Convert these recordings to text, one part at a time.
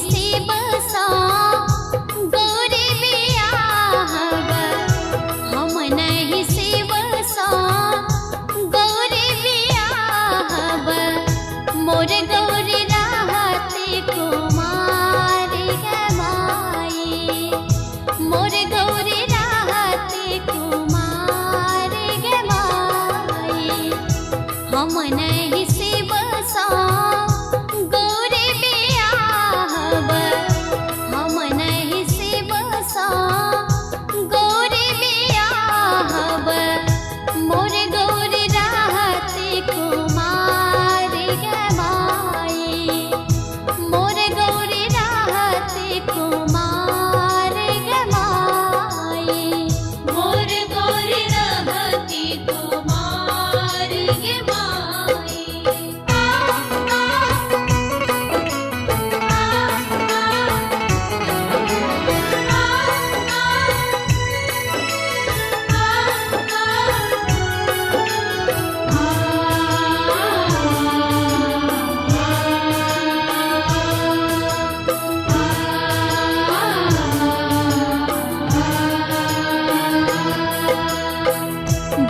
शिव सा गौरी बियाहब, हम नहीं शिव सा गौरी बियाहब, मोर गौरी रहत कुमार गे माई, मोर गौरी रहत कुमार गे माई। हम नहीं शिव सा गौरी बियाहब, हम नहीं शिव सा गौरी बियाहब, मोर गौरी रहत कुमार गे माई, मोर गौरी रहत कुमार गे माई। मोर गौरी रहती कुमार गे माई।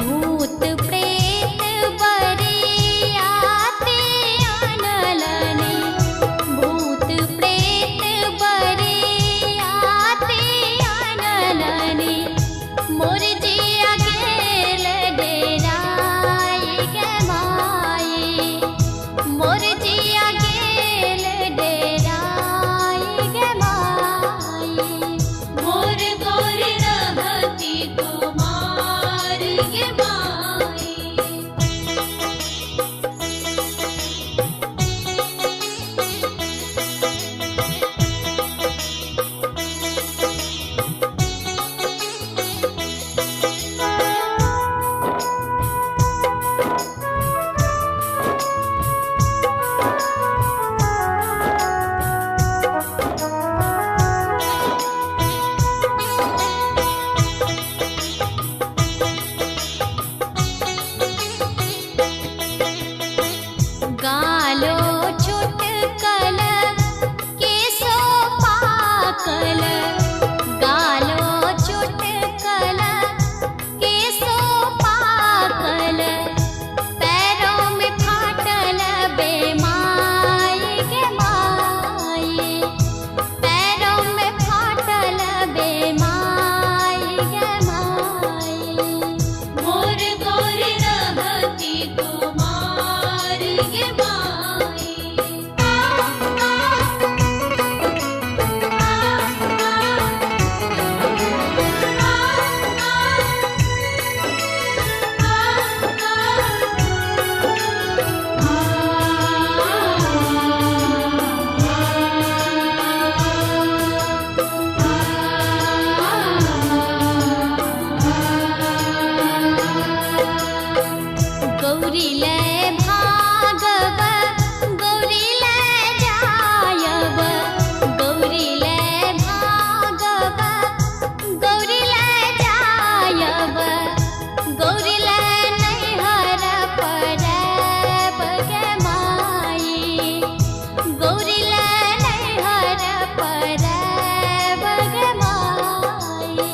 भूत प्रेत बरियाती आनलनी, भूत प्रेत बरियाती आनलनी, मोर जिया गेल डेराई गे माई, मोर जिया गेल डेराई गे माई। मोर गौरी रहती कुमार गे माई। गालो छुटकल केसो पाकल, गालो छुटकल केसो पाकल, पैरों में फाटल बेमाई गे माई, पैरों में फाटल बेमाई गे माई। मोर गौरी रहती कुमार गे माई। गौरी ले भागब गौरी ले जायब, गौरी ले भागब गौरी ले जायब, गौरी ले नैहर परब गे माई, गौरी ले नैहर परब गे माई।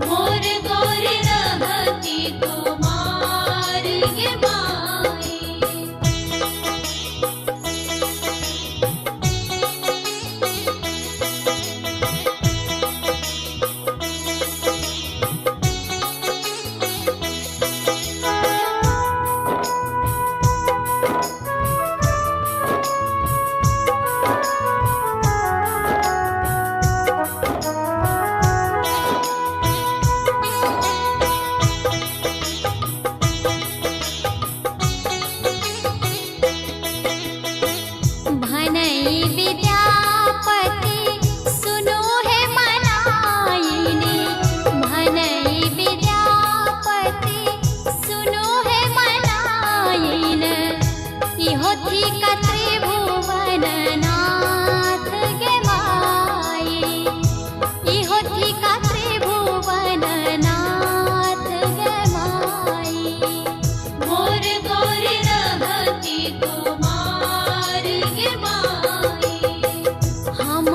मोर गौरी रहती कुमार गे माई। भनई विद्यापति सुनो हे मनाइनी, भनई विद्यापति सुनो हे मनाइन, इहो थिका त्रिभुवन नाथ गे माई, इहो थिका त्रिभुवन नाथ गे माई। मोर गौरी रहती कुमार गे माई। हम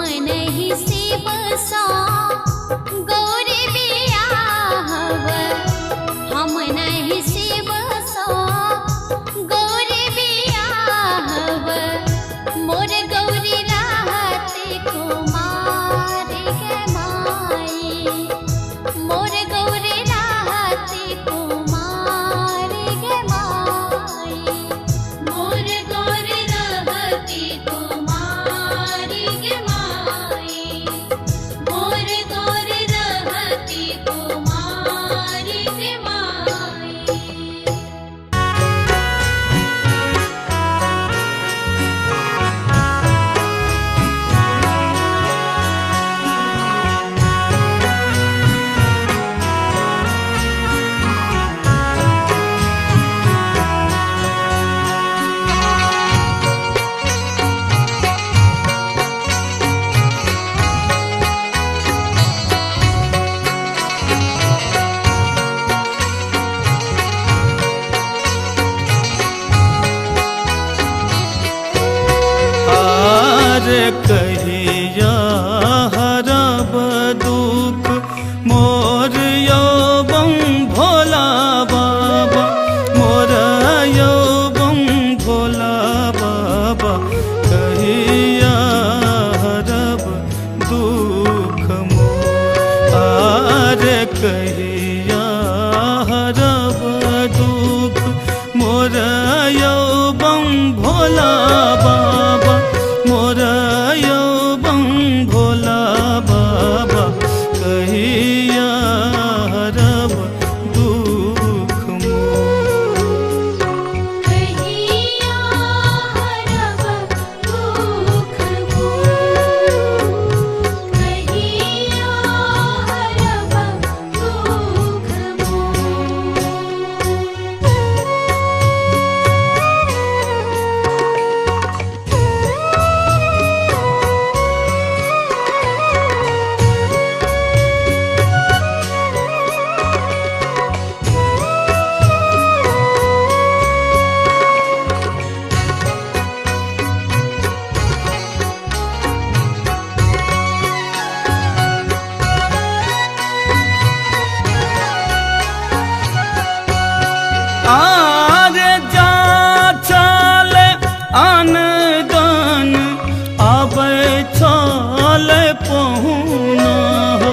आरे कहिया हरब दुख मोर यौ बम भोला बाबा, मोर यौ बम भोला बाबा, कहिया हरब दुख मोर। आरे कहिया हरब दुख मोर यौ बम भोला बाबा, मोर यौ बम भोला बाबा, कहिया हरब दुख मोर। कहिया हरब दुख मोर, कहिया हरब दुख मोर। आरे जा चले आनदन आबै चले पहुना हो,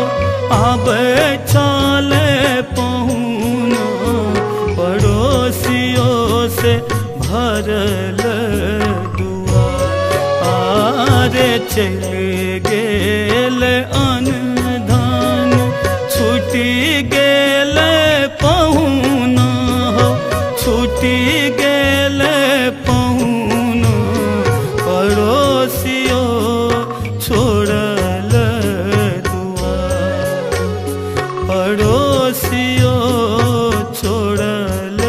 आबै चले पहुना, पड़ोसियों से भरल दुआर। आरे चल गेल अनधन छूटी गेल पहुना हो, छूटी गेल पहुना, पड़ोसियो छोड़ल दुआर, पड़ोसियो छोड़ल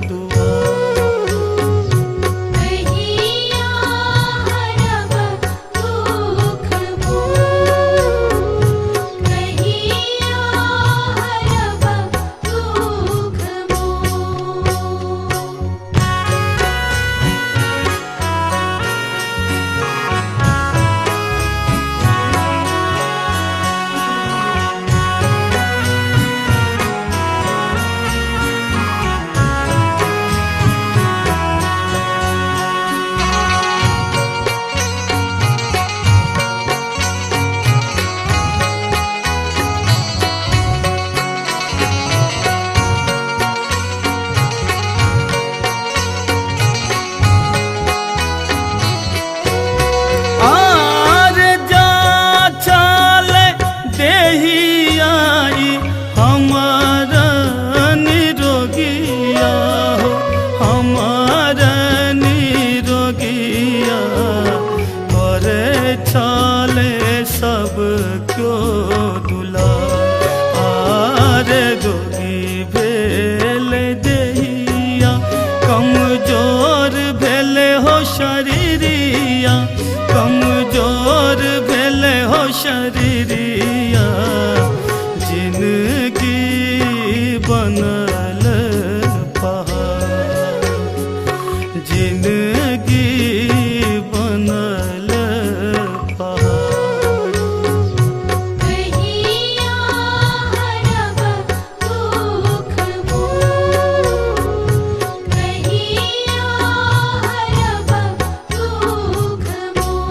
दुआर। कहिया हरब दुख मोर, कहिया हरब दुख मोर। आर जा चले देही आई हमार निरोगिया हो, हमार निरोगिया, करे चले सब क्यों दुला। आर रोगी भेल देहिया कमजोर भेल हो शरीरिया, कमजोर भेल हो शरीरिया, जिनगी बनल पहाड़, जिनगी बनल पहाड़। कहिया हरब दुख मोर, कहिया हरब दुख मोर।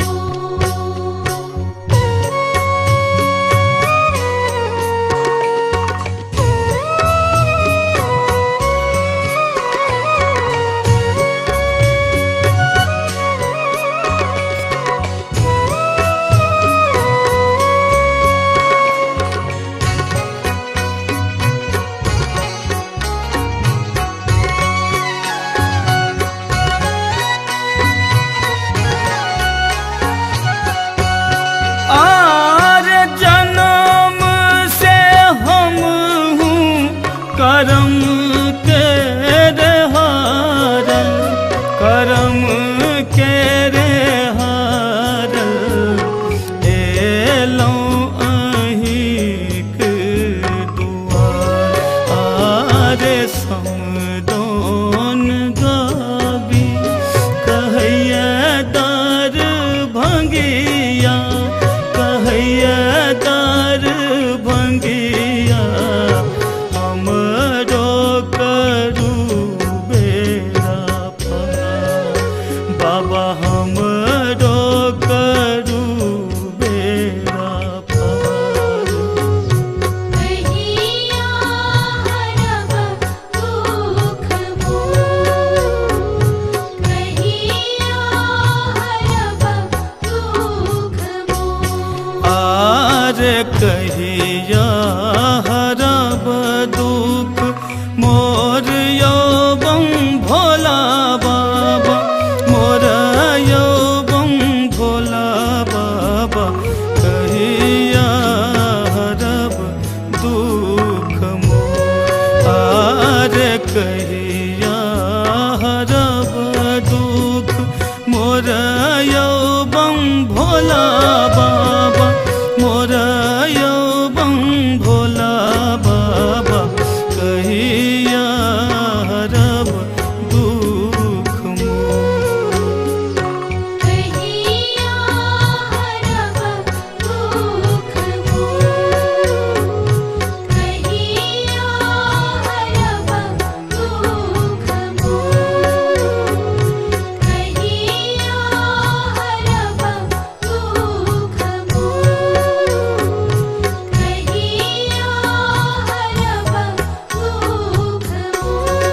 आर जन्म से हम हूँ करम के रे हारल, करम के रे हारल, एलौं अहींक दुआर। आरे समदोन गाबी कहैया दार भंग। बाबा हमरो करू बेड़ा पार। कहिया हरब दुख मोर, कहिया हरब दुख मोर। आर कहिया हरब दुख मोर यो बम भोला बाबा, मोर यो बम भोला बाबा कहिया हरब दुख मोर। आर कहिया हरब दुख मोर यो बम भोला बाबा, मोर यो बम भोला बाबा कहिया हरब दुख मोर। कहिया हरब दुख मोर, कहिया हरब दुख मोर, कहिया हरब दुख मोर, कहिया हरब दुख मोर।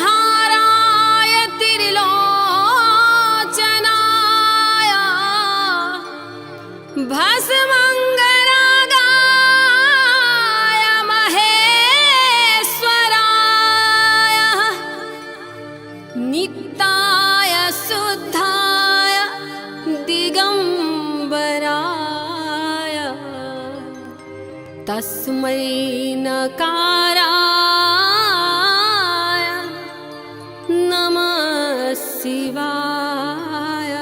नागेन्द्रहाराय त्रिलोचनाय भस्मङ्गरागाय महेश्वराय नित्याय शुद्धाय दिगम्बराय तस्मै नकाराय नमः शिवाय।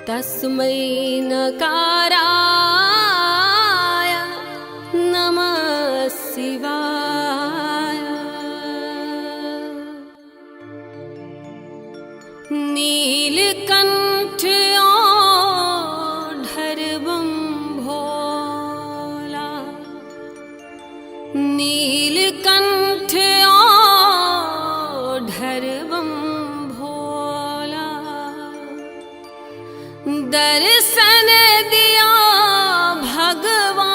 तस्मै नकाराय नमः शिवाय। नीलकंठ ओढ़रबम भोला, नीलकंठ ओढ़रबम भोला, दर्शन दिया भगवान,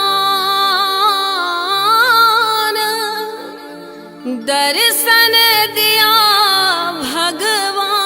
दर्शन दिया भगवान।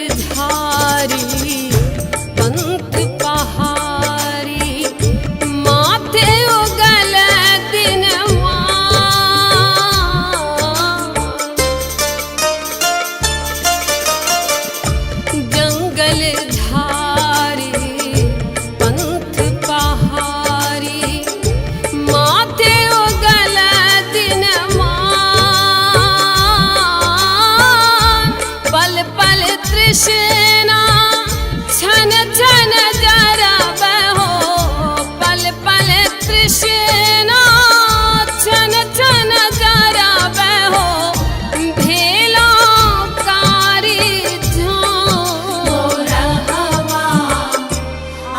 झारी पंथ पहारी माथे उगल दिनवा। जंगल झारी पंथ पहारी माथे उगल दिनवा। पल पल तृष्णा छन छन जरा बहो, पल पल तृष्णा छन छन जरा बहो, भेलो कारी झां। हवा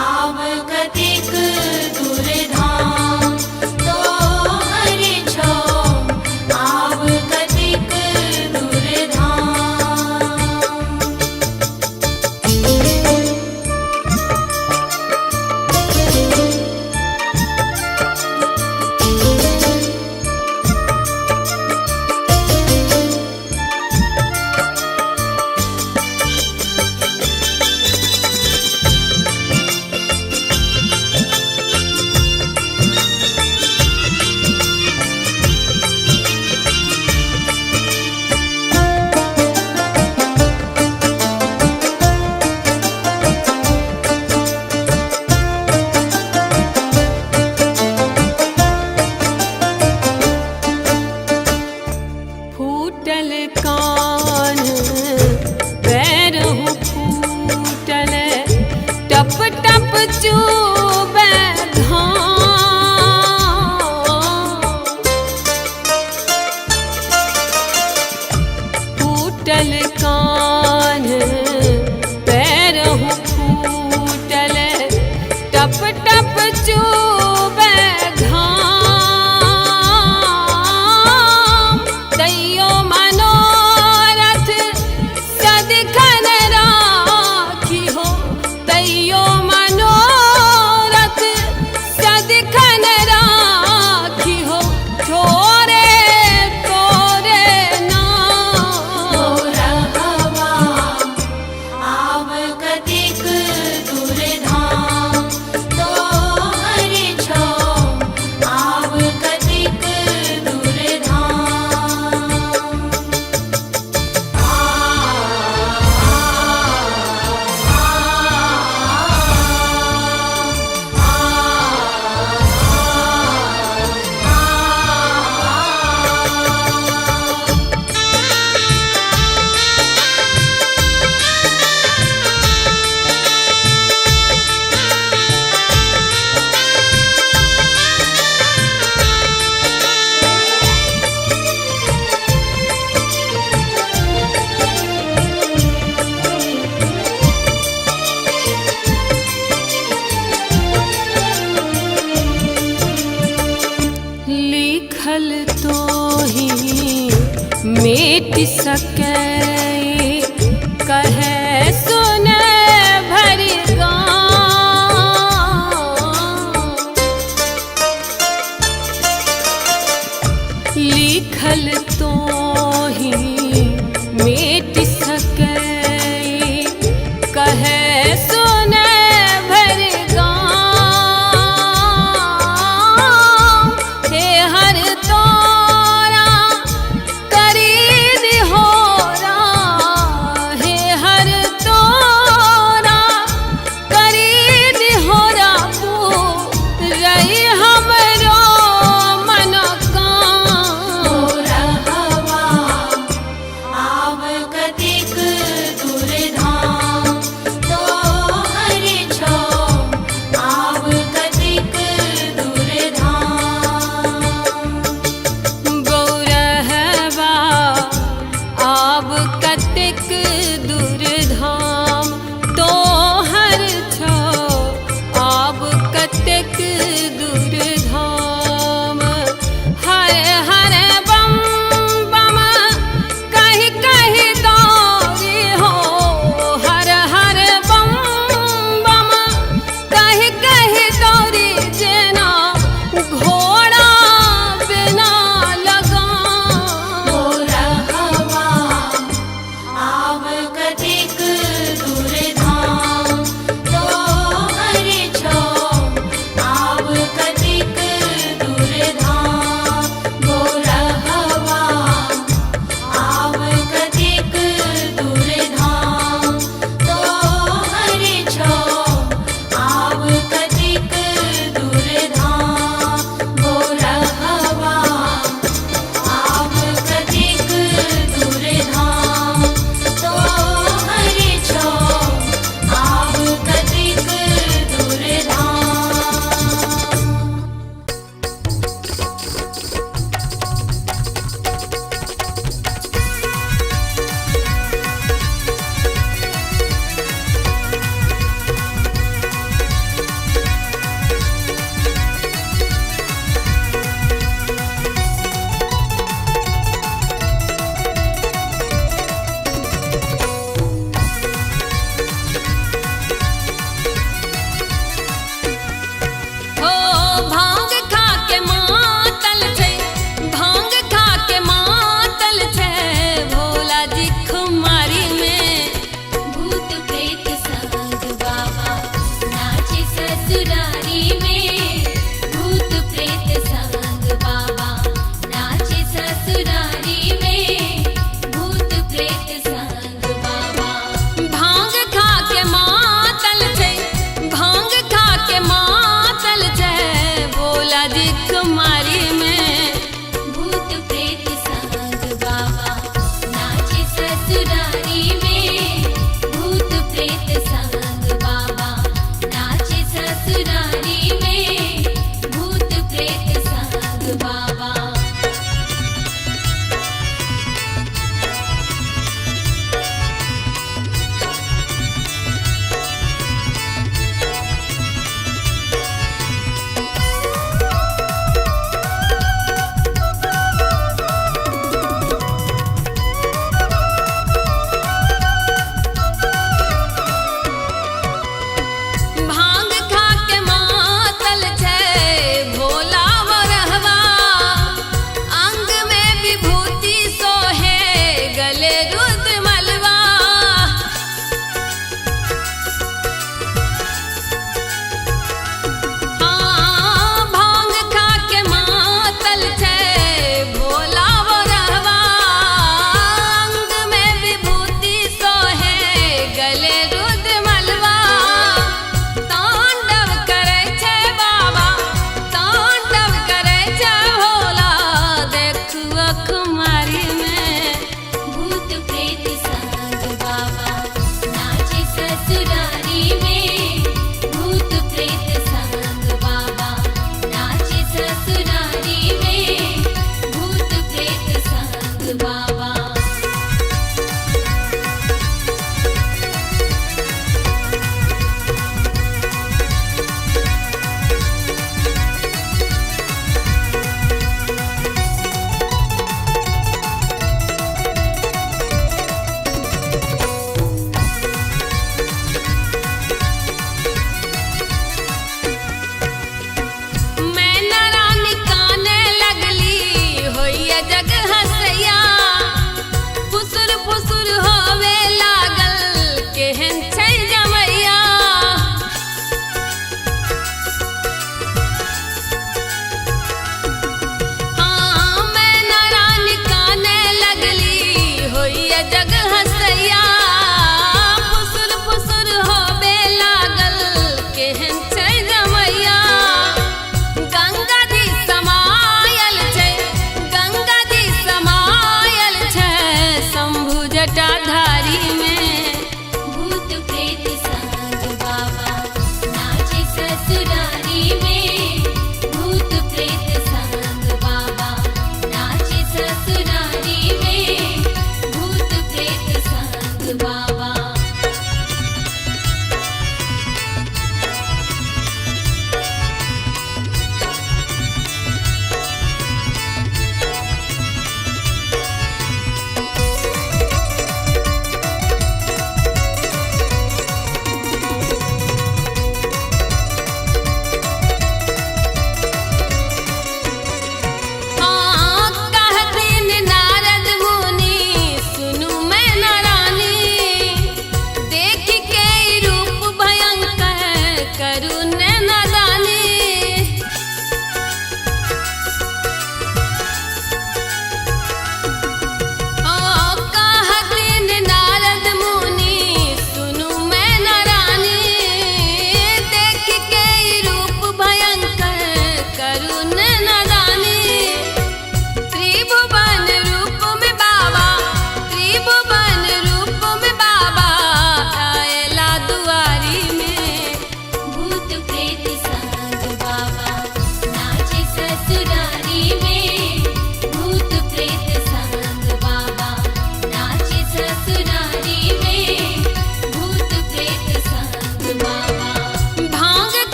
आव कतेक दूर धाम तोहर छौ, आव कतेक दूर धाम। फूटल कान पैरहु फूटल, टप टप चूबे धान। फूटल कान पैरहु फूटल, टप टप चूबे घाम। तैयो मनोरथ सदिखन राखी हो, तैयो मनोरथ सदिखन राखी हो, छोरे तोरे नाम। हवा आव कतेक दूर धाम तोहर छौ, आव कतेक दूर धाम। आ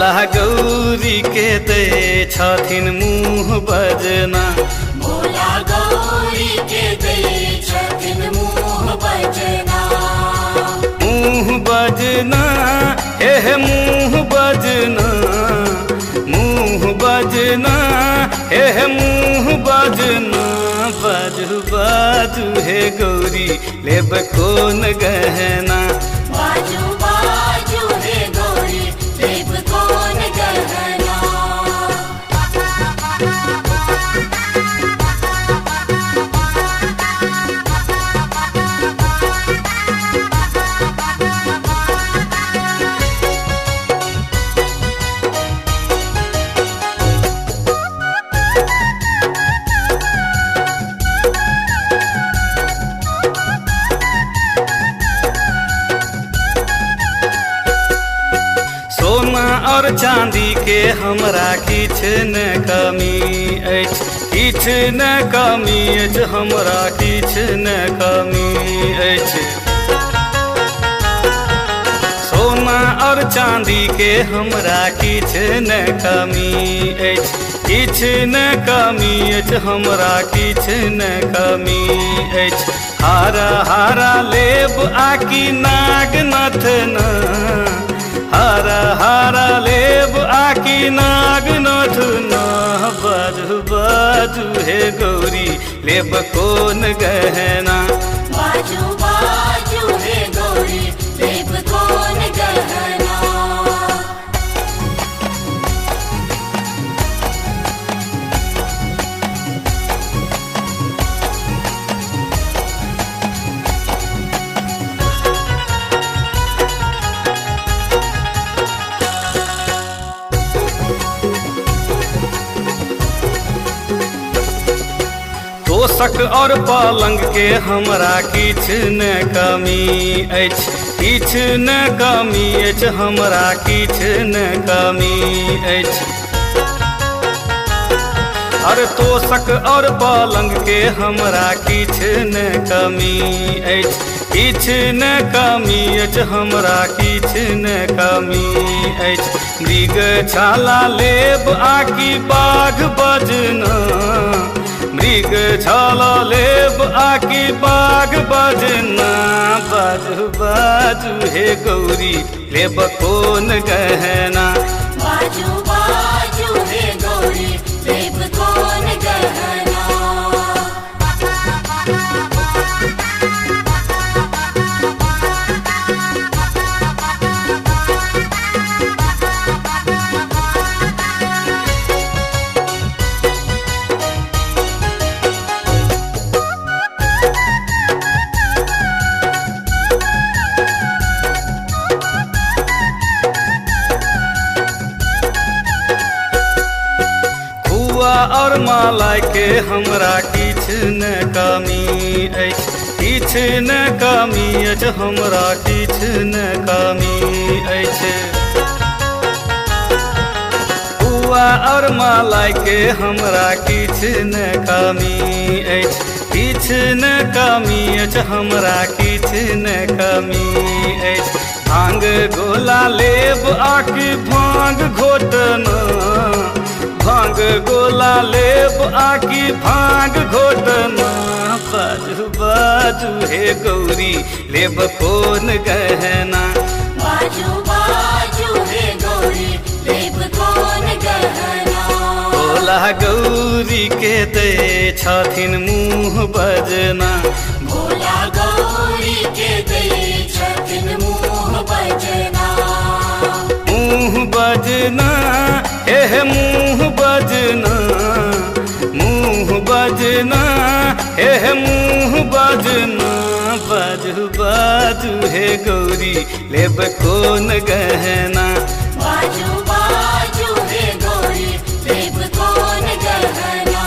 भोला गौरी के दै छथिन मुँह बजना। भोला गौरी के दै छथिन मुँह बजना। मुँह बजना हे मुँह बजना, मुँह बजना हे मुँह बजना। बाजू बाजू हे गौरी लेब कोन गहना। बाजू बाजू हे गौरी लेब कोन गहना। सोना और चांदी के हमरा किछ न कमी अछि, किछ न कमी अछि, हमरा किछ न कमी अछि। सोना और चांदी के हमरा किछ न कमी अछि, किछ न कमी अछि, हमरा किछ न कमी अछि। हारा हारा लेब आकि नागनाथ ना, हारा हारा लेब आकि नागनाथ ना। बाजू बाजू हे गौरी लेब कोन गहना। बाजू बाजू हे गौरी लेब कोन गहना। तोशक और पलंग के हमरा किछ न कमी अछि, किछ न कमी अछि, हमरा किछ न कमी अछि। अरे तोशक और पलंग के हमरा किछ न कमी अछि, किछ न कमी अछि, हमरा किछ न कमी अछि। मृग छाला लेब आकि बाघ बजना, मृग छाला लेब आकि बाघ बजना। बाजू बाजू हे गौरी लेब कोन गहना। बाजू बाजू हे गौरी लेब कोन गहना। और माला के हमरा किछ न कमी अछि, किछ न कमी अछि, हमरा किछ न कमी अछि। पुआ और माला के हमरा किछ न कमी अछि, किछ न कमी अछि, हमरा किछ न कमी अछि। भांग गोला लेब आकि भांग घोटना, भांग गोला लेब आकि भांग घोटना। बाजू बाजू हे गौरी लेब कोन गहना। बाजू बाजू हे गौरी लेब कोन गहना। भोला गौरी के दै छथिन मुँह बजना। भोला गौरी के दै छथिन मुँह बजना। मुँह बजना हे मुँह बजना, मुँह बजना हे मुँह बजना। बाजू बाजू हे गौरी लेब कोन गहना। बाजू बाजू हे गौरी लेब कोन गहना।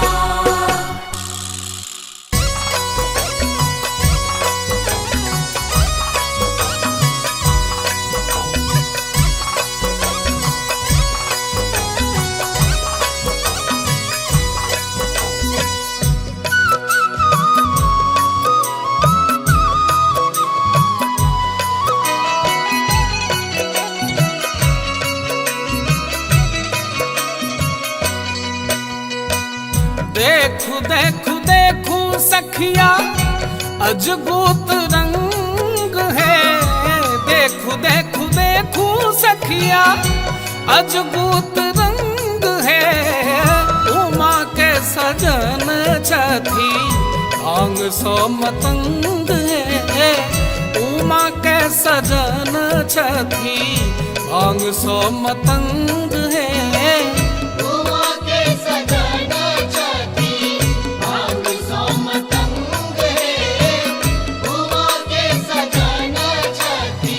सखिया अजगूत रंग है। देखू देखू देखू सखिया अजगूत रंग है। उमा के सजन छथि भांग सो मतंग है। उमा के सजन छथि भांग सो मतंग है। उमा के सजन छथि भांग सो मतंग हे। उमा के सजन छथि।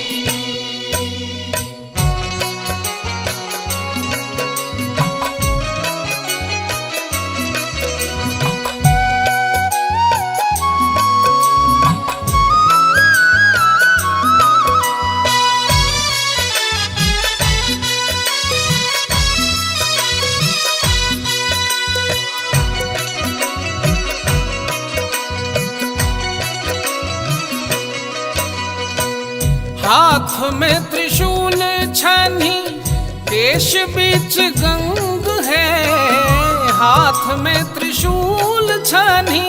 हाथ में त्रिशूल छानी केश बीच गंग है। हाथ में त्रिशूल छानी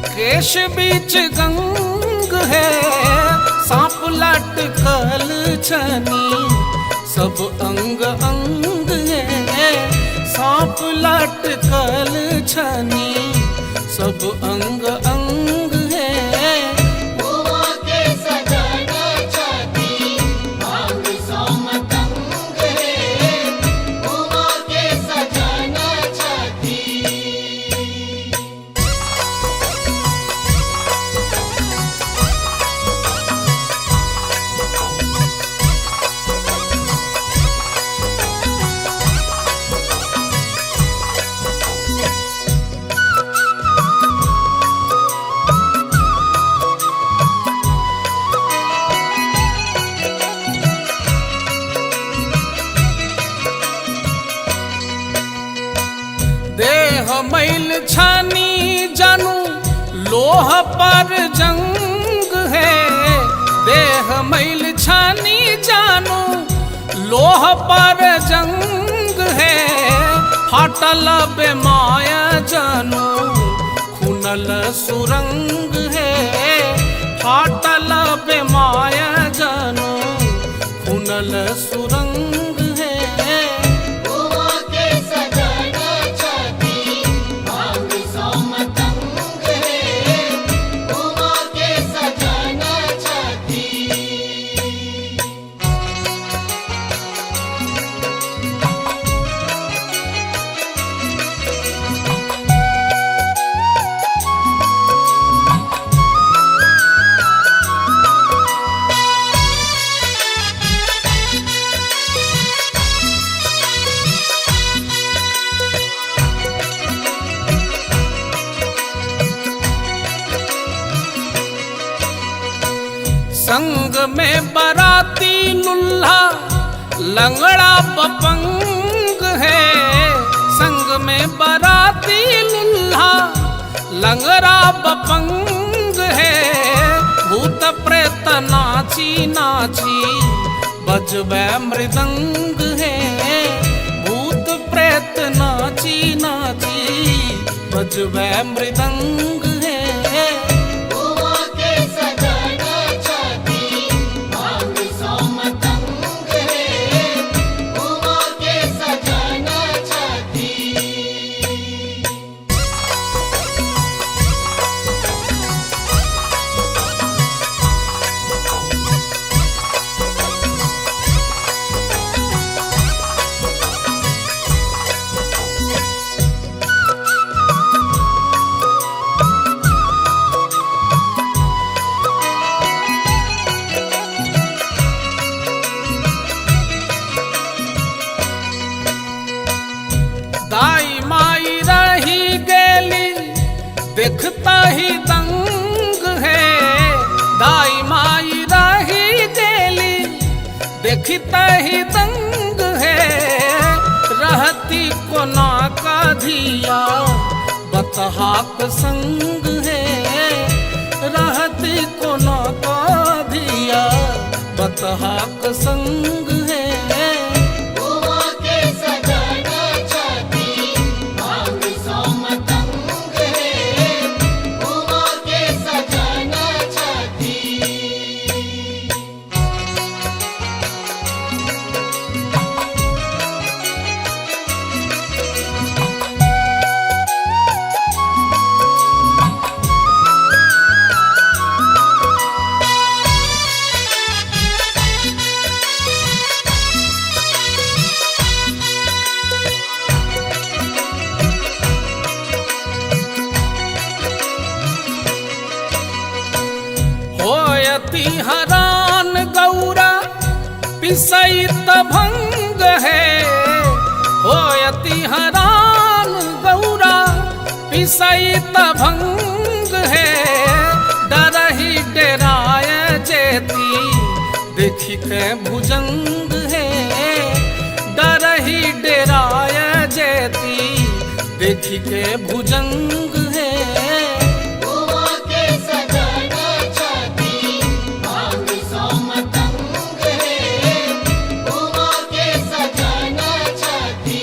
केश बीच गंग है। सांप लटकल छानी सब अंग अंग है। सांप लटकल छानी सब अंग अंग है। उमा के सजन छथि भांग सो मतंग हे। उमा के सजन छथि। देह मैल छानी जानू लोह पर जंग है। देह मैल छानी जानू लोह पर जंग है। फाटल बेमाया जानू खुनल सुरंग है। फाटल बेमाया जानू खुनल सुरंग है। उमा के सजन छथि भांग सो मतंग हे। उमा के सजन छथि। संग में बराती लुल्हा लंगड़ा पपंग है। संग में बराती लुल्हा लंगड़ा पपंग है। भूत प्रेत नाची नाची बजबे मृदंग है। भूत प्रेत नाची नाची बजबे मृदंग है। उमा के सजन छथि भांग सो मतंग हे। उमा के सजन छथि। दाई माई रही गेली देखता ही दंग है। दाई माई रही गेली देखता ही दंग है। रहती कोना का धिया बतहाक संग है। रहती कोना का धिया बतहाक संग है। उमा के सजन छथि भांग सो मतंग हे। उमा होयती हरान गौरा पिसैत भंग है। होयती हरान गौरा पिसैत भंग है। डरही डेराय जेती देखी के भुजंग है। डरही डेराय जेती देखी के भुजंग है। उमा के सजन छथि भांग सो मतंग हे। उमा के सजन छथि।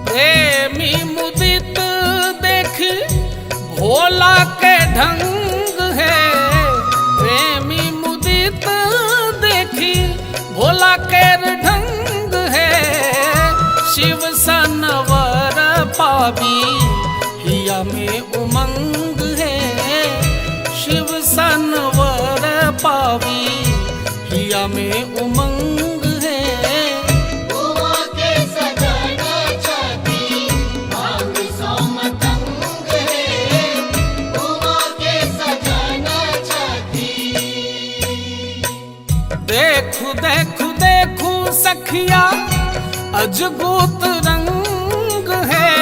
प्रेमी मुदित देख भोला के ढंग है। प्रेमी मुदित देखी भोला के ढंग है। शिव सनवर पावी हिया में उमंग है। शिव सनवर पावी हिया में उमंग है। उमा के सजन छथि भांग सो मतंग हे। उमा के सजन छथि। देखू देखू देखू सखिया अजगूत रंग है।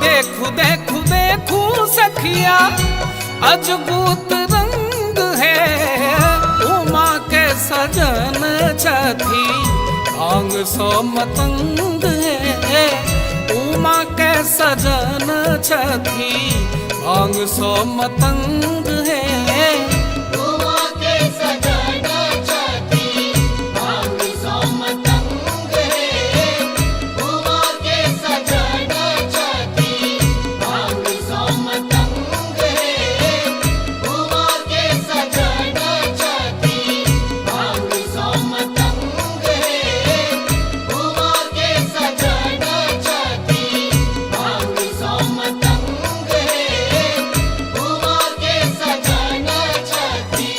देखू देखू देखू सखिया अजगूत रंग है। उमा के सजन छथि भांग सो मतंग है। उमा के सजन छथि भांग सो मतंग है। उमा के सजन छथि भांग सो मतंग हे। उमा के सजन छथि भांग सो मतंग हे। उमा के सजन छथि भांग सो मतंग हे। उमा के सजन छथि भांग सो मतंग हे। उमा के सजन छथि।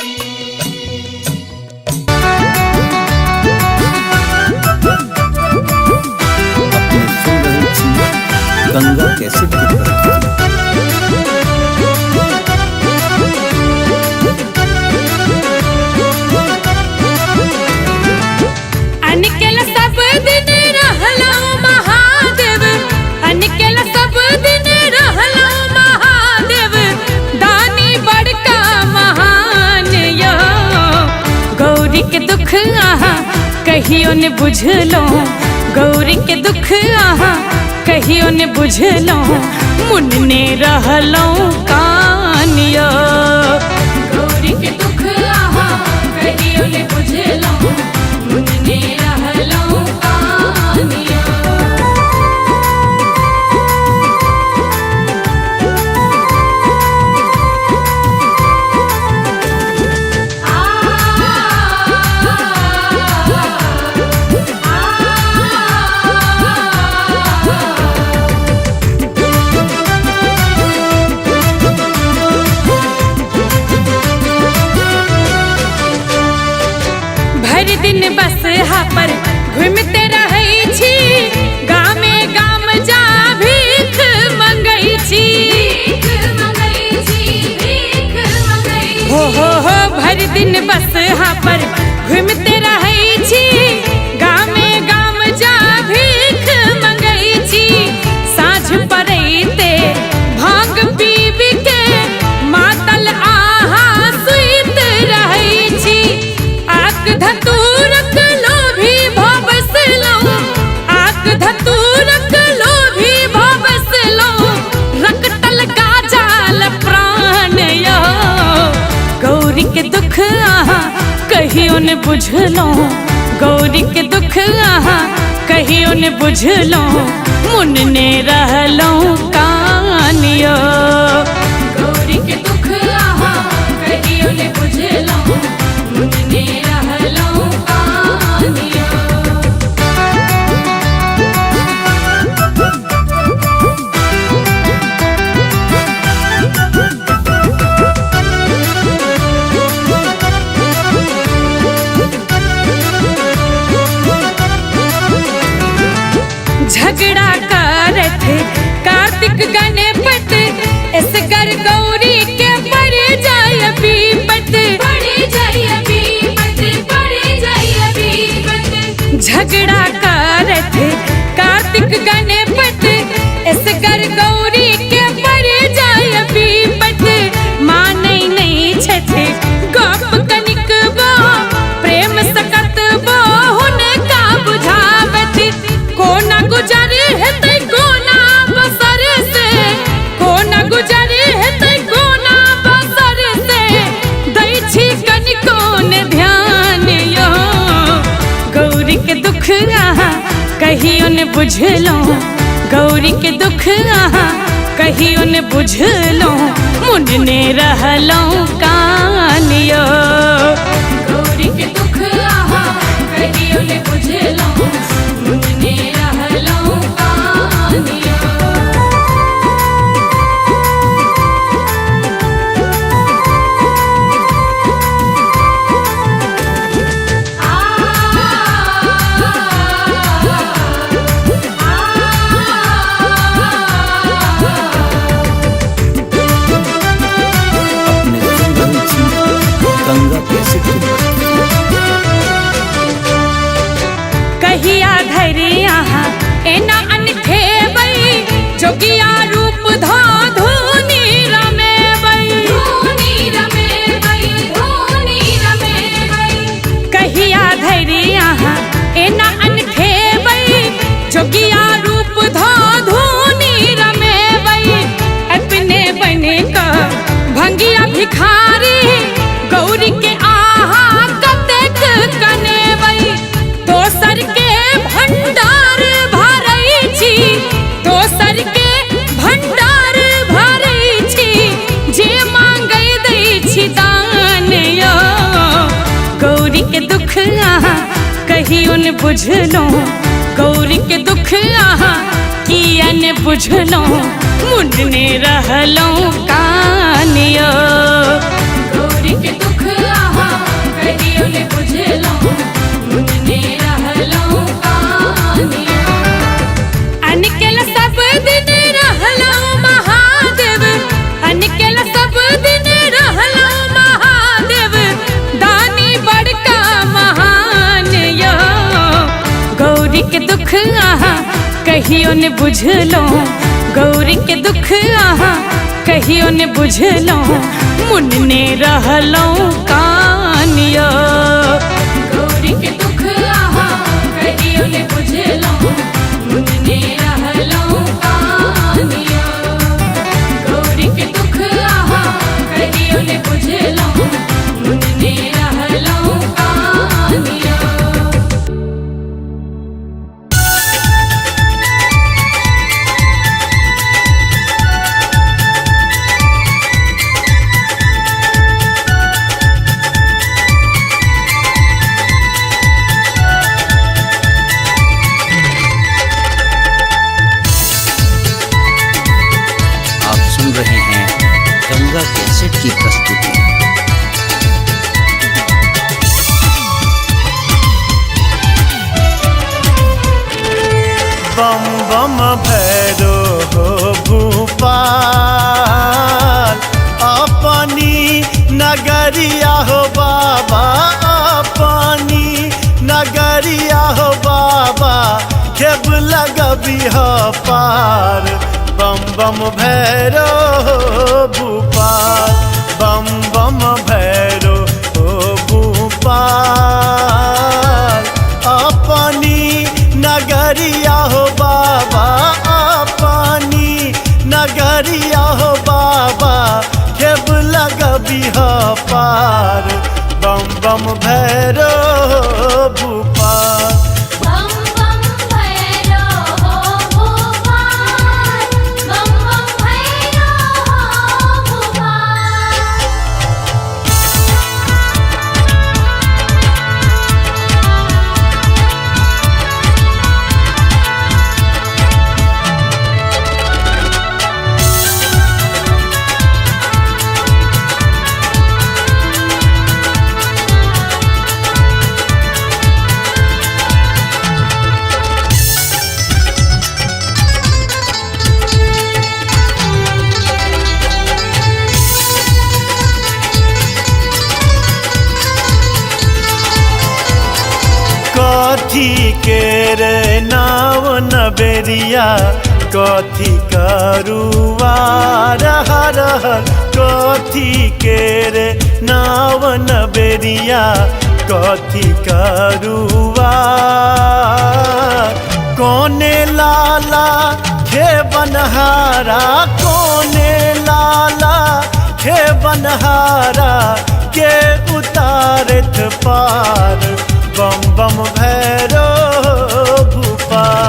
अपने सुन रहल छी गंगा कैसेट के प्रस्तुति। अनकेल सब दिन रहलो महादेव। अनकेल सब दिन रहलो महादेव। दानी बड़का महान यो। गौरी के दुख आहा कहियो ने बुझलो। गौरी के दुख आहा कहियो ने बुझलो। मुन्ने रहलो कान यो। गौरी के दुख आहा कहियो ने बुझलो। मुन्ने रहलो कान यो। भरि दिन बस हा पर घूमते रहै छी। गामे गाम जा भीख मंगै छी। हो हो हो भरि दिन बस हा पर घूमते रहै छी। गामे गाम जा भीख मंगै छी। साँझ पड़ैते भांग पीबी के मातल आहा सुइत रहै छी। आक धतूरक लोभी भ बसलहुँ। आक धतूरक लोभी भ बसलहुँ। रकटल गाजाल प्राण यो। गौरी के दुख आहा कहियो ने बुझलहुँ। गौरी के दुख आहा कहियो ने बुझलहुँ। मुन्ने रहलहुँ कान यो। गौरी के दुख आहा कहियो ने बुझलहुँ। मुन्ने कहियो ने बुझलहुँ, गौरी के दुख अहाँ कहियो ने बुझलहुँ, मुनने रहलहुँ कान यौ। गौरी के दुख अहाँ कहियो ने बुझलहुँ, मुनने रहलहुँ कान यौ। अपने सुन रहल छी गंगा कैसेट के प्रस्तुति। कहिया धरि अहाँ एना अनठेबै, जोगिया रूप धऽ धुनी रमेबै, धुनी रमेबै, धुनी रमेबै। कहिया धरि अहाँ एना अनठेबै, जोगिया रूप धऽ धुनी रमेबै। अपने बने कऽ भंगिया भिखारी, गौरी के आहा कतेक कनेबै। दोसर के भंडार भरै छी, दोसर के भंडार भरै छी, जे मांगै दै छी दान यौ। गौरी के दुख अहाँ कहियो ने बुझलहुँ, गौरी के दुख अहाँ किया ने बुझलहुँ, मुनने रहलहुँ कान यौ। गौरी के दुख अहाँ कहियो ने बुझलहुँ, मुनने रहलहुँ कान यौ। अनकेल सब दिन रहलहुँ महादेव, अनकेल सब दिन रहलहुँ महादेव, दानी बड़का महान यौ। गौरी के दुख अहाँ कहियो ने बुझलहुँ, गौरी के दुख अहाँ कहियो ने बुझलहुँ, मुनने रहलहुँ कान यौ। गौरी के दुख अहाँ कहियो ने बुझलहुँ, मुनने रहलहुँ कान यौ। गौरी के दुख अहाँ कहियो ने बुझलहुँ, मुनने रहलहुँ कान यौ। आप सुन रहे हैं गंगा कैसेट की प्रस्तुति। बम बम भैरो हो भूपाल, अपनी नगरिया हो बाबा, अपनी नगरिया हो बाबा, खेब लगबी हो पार। बम बम भैरो हो भूपाल, बम बम भैरो हो भूपाल, अपनी नगरिया हो बाबा, अपनी नगरिया हो बाबा, खेब लगबी हो पार। बम बम भैरो भूपाल। बम बम भैरो हो भूपाल, बम बम भैरो हो भूपाल। कथी के रे नाव नबेरिया, कथी करुआ रहर, कथी के रे नाव नबेरिया, कथी करुआ। कोने लाला खे बनहारा, कोने लाला खे बनहारा, के उतारत पार। बम बम भैरो भूपाल।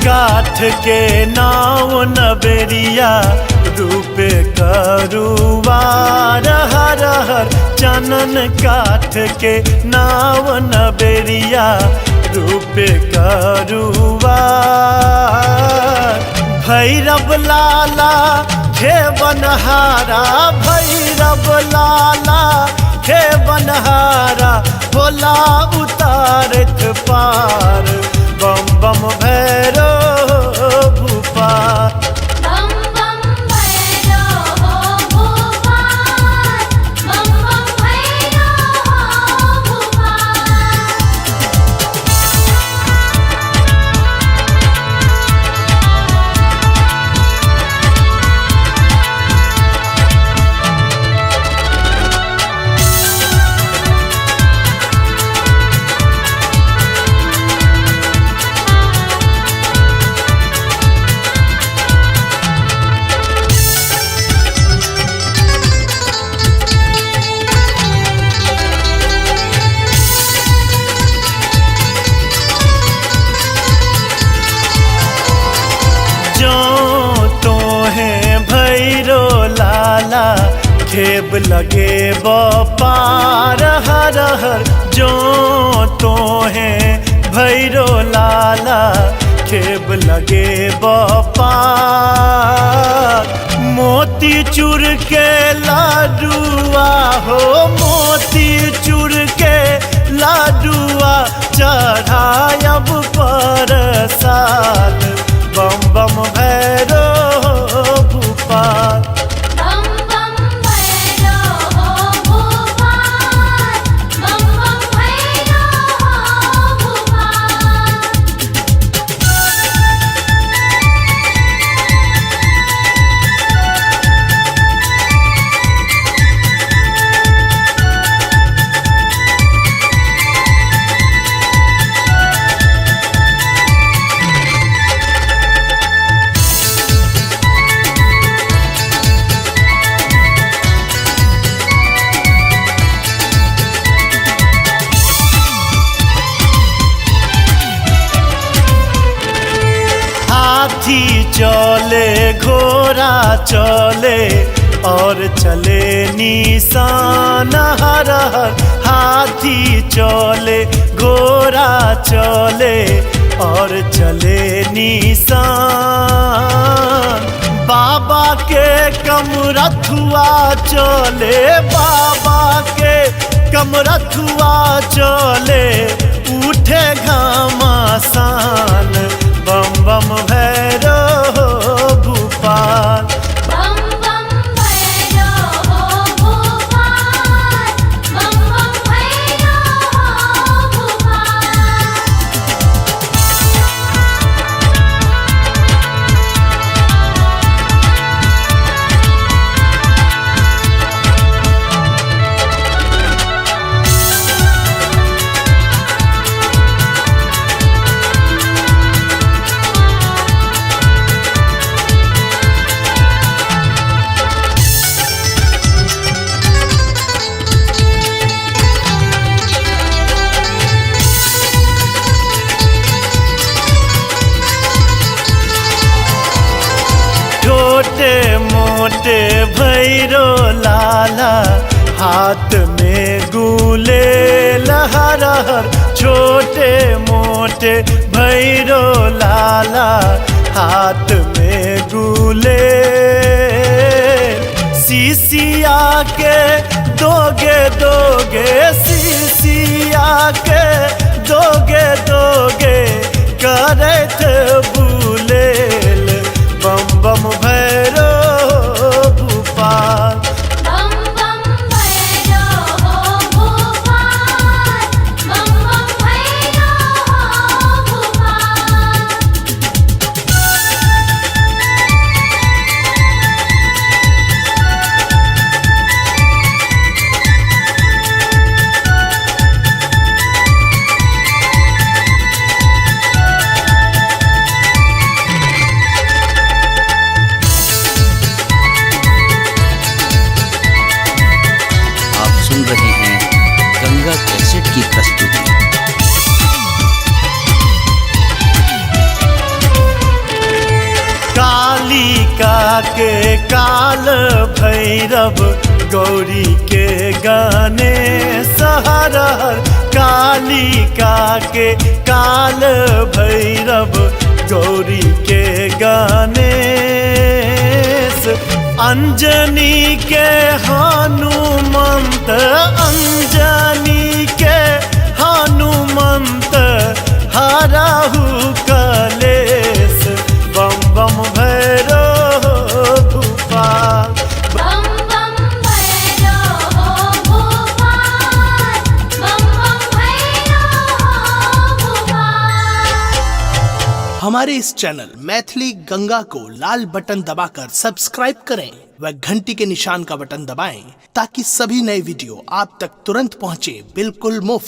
काठ के नाव नबेरिया रूपे करुवार हर हर चानन काठ के नाव नबेरिया रूपे करुवार। भैरव लाला हे बनहारा भैरव लाला हे बनहारा भोला उतारत पार बम बम भैरो भूपाल। बम बम भैरो हो भोपाल, बम बम भैरो हो भोपाल। जो तो है भैरो लाला खेब लगे पार हर हर जो तो है भैरो लाला खेब लगे पार। मोती चूर के लाडुआ हो मोती चूर के लाडुआ चढ़ायब परसाद बम बम भैरो भूपाल। बम बम भैरो हो भोपाल, बम बम भैरो हो भोपाल। हाथी चले घोड़ा चले और चले निशान हर हर हाथी चले घोड़ा चले और चले निशान। बाबा के कमरथुआ चले बाबा के कमरथुआ चले उठे घमासान बम बम भैरो भूपाल। बम बम भैरो हो भोपाल, बम बम भैरो हो भोपाल। छोटे मोटे भैरो लाला हाथ में गुले लहर हर छोटे मोटे भैरो लाला हाथ में गुले। सीसिया के दोगे दोगे सीसिया के दोगे दोगे करत बुलेल बम बम भैरो भूपाल। बम बम भैरो हो भोपाल, बम बम भैरो हो भोपाल। हाथी के काल भैरव गौरी के गाने हर हर कालिका के काल भैरव गौरी के गाने अंजनी के हनुमंत अंजनी के हनुमंत हराहु कलेस बम बम भैरो भूपाल। बम बम भैरो हो भोपाल, बम बम भैरो हो भोपाल। हमारे इस चैनल मैथिली गंगा को लाल बटन दबाकर सब्सक्राइब करें व घंटी के निशान का बटन दबाएं ताकि सभी नए वीडियो आप तक तुरंत पहुंचे बिल्कुल मुफ्त।